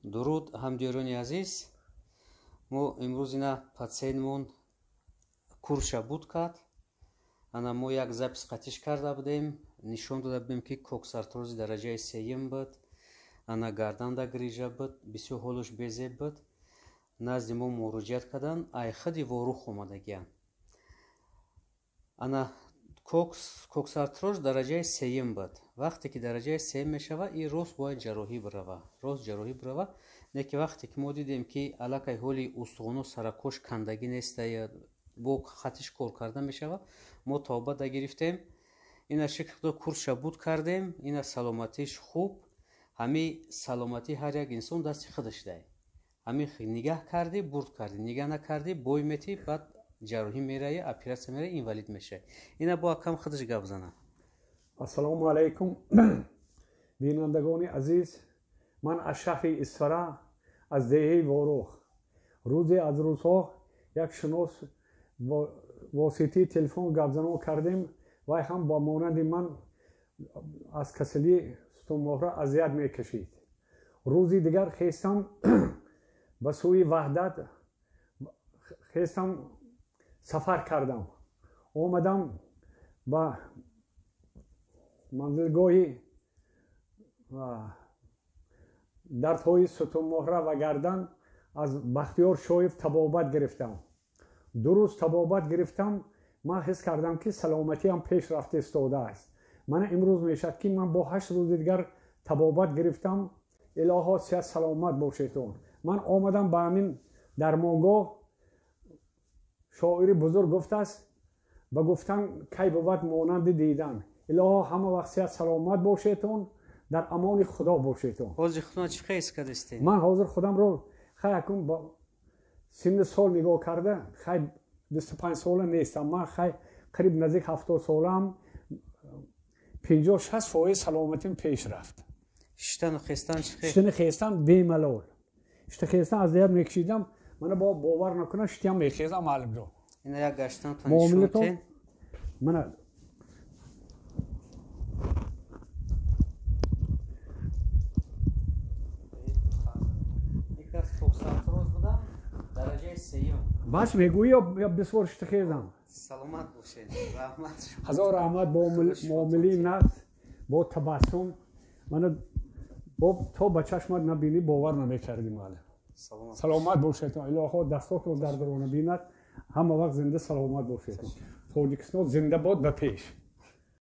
Дуруд, ҳамдиёрони азиз. Мо имрӯз ина патсиентмон курша буд кард. Ана мо як запись қатиш карда будем, нишон дода будем, ки коксартрози дараҷаи сеюм буд, ана гарданда грижа буд, бисёр ҳолаш безеб буд. Назди мо муроҷиат карданд, айхади Ворух омадагиянд. Ана коксартроз дараҷаи сеюм буд. Вақте ки дараҷаи сеюм мешавад, и рост бояд ҷарроҳӣ бирава, рост ҷарроҳӣ бирава. Не ки вақте ки мо дидем, ки аллакай ҳоли устухоно саракош кандагӣ неста, бо хатиш кор карда мешавад, мо тавбата гирифтем. Ина шукр Худо, курсша буд кардем, ина саломатиш хуб. Ҳами саломатии ҳар як инсон дасти худаш дай. Ҳами нигаҳ кардӣ, бурд кардӣ, нигаҳ накардӣ, бой метӣ, баъд ҷарроҳӣ меравӣ, оператсия меравӣ, инвалид мешавӣ. Ина бо акам худаш гап зана. Ассалому алайкум, бинандагони азиз. Ман аз шаҳри Исфара, аз деҳаи Ворух. Рӯзе аз рӯзҳо як шинос бо воситаи телефон гапзанон кардем. Вай ҳам ба монанди ман аз касалии сутунмоҳра азият мекашид. Рӯзи дигар хестам ба сӯи Ваҳдат, хестам, сафар кардам, омадам ба манзилгоҳи дардҳои сутунмоҳра ва гардан аз Бахтиёр Шоев табобат гирифтам. 2 рӯз табобат гирифтам, ман ҳис кардам, ки саломатиам пеш рафта истодааст. Мана имрӯз мешавад, ки ман бо 8 рӯзи дигар табобат гирифтам. Илоҳо, сиҳат саломат бошедон. Ман омадам ба ҳамин дармонгоҳ. Шоири бузург гуфтааст: ба гуфтан кай бувад монанди дидан. Илоҳо, ҳама вақт сиҳат саломат бошедон, дар амони Худо бошедон. Ҳозир худро чӣ ҳис кардастед? Ман ҳозир худамро хай акун бо синни сол нигоҳ карда, хай 25 сола нестам, ман хай қариб наздик 70 солаам, 50-60% саломатим пеш рафт. Шиштану хестан чӣ хел? Шиштану хестан бемалол. Шишта хестан азият мекашидам, мана бо бовар накунам, шитям мехезам, маълимҷон. Ина як гаштан то нишон тен. Мана коксартроз буда, дараҷаи сеюм. Бас мегӯӣ ё бисёр шишта хезам? Саломат бошед, раҳмат. Ҳазор раҳмат бо муомилаи нафс, бо табассум. Мана то ба чашмат набинӣ, бовар намекардӣ, маълим. Саломат бошедон. Илоҳо, дастотон дардро набинад, ҳама вақт зинда саломат бошедон. Тоҷикистон зинда бод, ба пеш.